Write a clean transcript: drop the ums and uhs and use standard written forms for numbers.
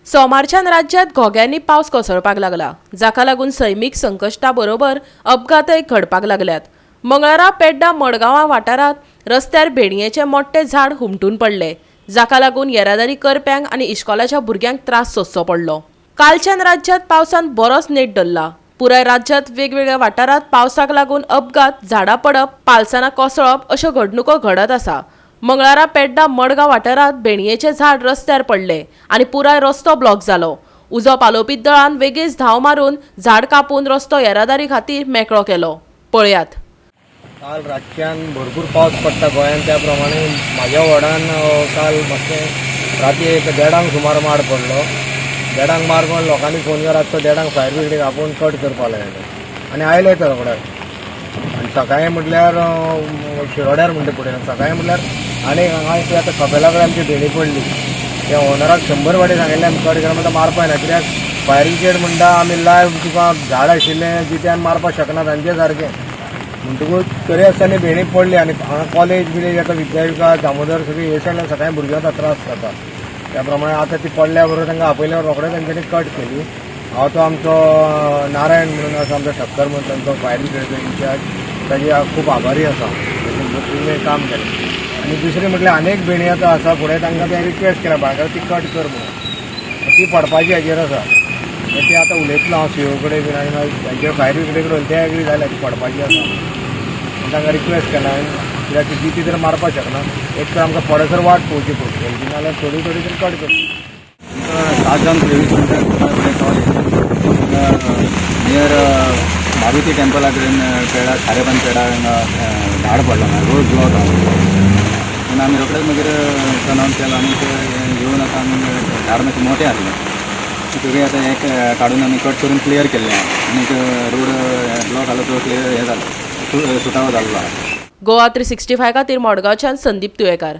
सोमारच्यान राज्यांत घोग्यांनी पावस कोसळपाक लागला, जाका लागून सैमीक संकश्टा बरोबर अपघातय घडपाक लागल्यात. मंगळारा पेड्डा मडगांवां वाठारांत रस्त्यार भेणयेचें मोट्टें झाड हुमटून पडलें, जाका लागून येरादारी करप्यांक आनी इश्कोलाच्या भुरग्यांक त्रास सोंसचो पडलो. कालच्यान राज्यांत पावसान बरोच नेट धरला. पुराय राज्यांत वेगवेगळ्या वाठारांत पावसाक लागून अपघात, झाडां पडप, पालसणां कोसळप अश्यो घडणुको घडत आसा. मंगळारा पेड्डा मडगांव वाठारांत भेणयेचें झाड रस्त्यार पडलें आनी पुराय रस्तो ब्लॉक जालो. उजो पालोवपी दळान वेगींच धांव मारून झाड कापून रस्तो येरादारी खातीर मेकळो केलो. पळयात. काल रातच्यान भरपूर पावस पडटा गोंयांत, त्या प्रमाणे म्हाज्या वॉर्डान काल मातशें राती एक देडांक सुमार माड पडलो. देडांक मार पडून लोकांनी फोन केलो, रातचो देडांक फायर ब्रिगेडीक आपोवन कट करपाक लायलो आनी आयले तर रोखडेच. आनी सकाळीं म्हटल्यार शिरोड्यार म्हणटा फुडें सकाळीं म्हटल्यार आनी हांगा एक आतां कपेला कडेन आमची भेणी पडली. त्या ओनराक 100 फावटी सांगिल्लें आमी कट करा म्हणटा, मारपा येना, कित्याक फायर ब्रिगेड म्हणटा आमी लायव्ह तुका झाड आशिल्लें जित्यान मारपाक शकना तांचे सारकें. म्हणटकूच तरी आसतना भेणी पडली आनी हांगा कॉलेज बिलेज आतां विद्याविकास दामोदर सगळी हे सायडल्यान सकाळीं भुरग्यांक त्रास जाता. त्या प्रमाणे आतां ती पडल्या बरोबर तांकां आपयल्या रोखडेच तेंच्यांनी कट केली. हांव तो आमचो नारायण म्हणून आसा, आमचो ठक्कर म्हणून तांचो फायर ब्रिगेडचो इन्चार्ज, ताजी हांव खूब आभारी आसा. तुवें काम केलें. आनी दुसरें म्हटल्यार अनेक भेणी आतां आसा फुडें, तांकां तें रिक्वेस्ट केल्या बाळगांव ती कट कर म्हणून, ती पडपाची हाजेर आसा. ती आतां उलयतलो हांव सीओ कडेन बीन आनी मागीर तांचे फायर ब्रिगेडी कडेन ते एग्री जाल्या ती पडपाची आसा म्हण तांकां रिक्वेस्ट केला. कित्याक ती जिती तर मारपाक शकना, एक तर आमकां पडसर वाट पळोवची पडटली, नाल्यार थोडी थोडी तरी कट करची. 7 जावन 23 मिनटां कॉल नियर मारुती टेम्पला कडेन पेडा खारेपान पेडा हांगा झाड पडला, रोड ब्लॉक आहा म्हणून आमी रोखडेच मागीर टर्न ऑन केलो आनी ते येवन आतां आमी झाड मातशें मोटें आसलें, सगळें आतां हें काडून आमी कट करून क्लियर केल्लें आहा आनी रोड ब्लॉक आसलो तो क्लियर हें जालो, सुटावो जाल्लो आहा. गोवा 365 खातीर मडगांवच्यान संदीप तुयेकार.